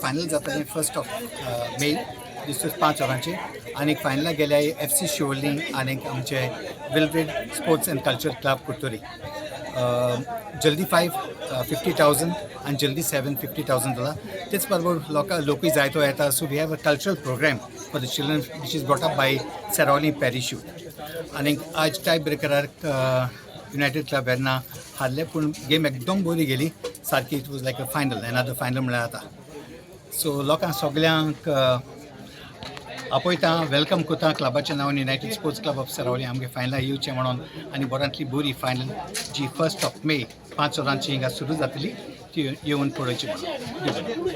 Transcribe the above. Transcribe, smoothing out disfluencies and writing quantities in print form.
Final जाताली 1 of May दिसूच 5 वरांचेर आनी फायनलाक गेल्या एफसी शिवोली आनी आमचे Wilfred sports and culture club, Curtorim. जल्दी 5 50,000 आनी जल्दी 7 50,000 जाला. तेच बरोबर लोकां लोकूय जायतो येता. So we have a cultural program for the children, which is brought up by Seraulim parish youth. आनी आज टाय ब्रेकरार युनायटेड क्लब वेर्ना हारले, पूण गेम एकदम बरी गेली सारकी. It was like a final, another final म्हळ्यार जाता. सो लोकांक सगल्यांक आपयता, welcome करता क्लबाच्या नांवान, युनायटेड स्पोर्ट्स क्लब ऑफ सरावली, आमगे फायनलाक येवचें म्हणून आनी बऱ्यांतली बरी फायनल जी 1 ऑफ मे 5 वरांची हिंगा सुरू जातली, ती येवन पळोवची म्हणून.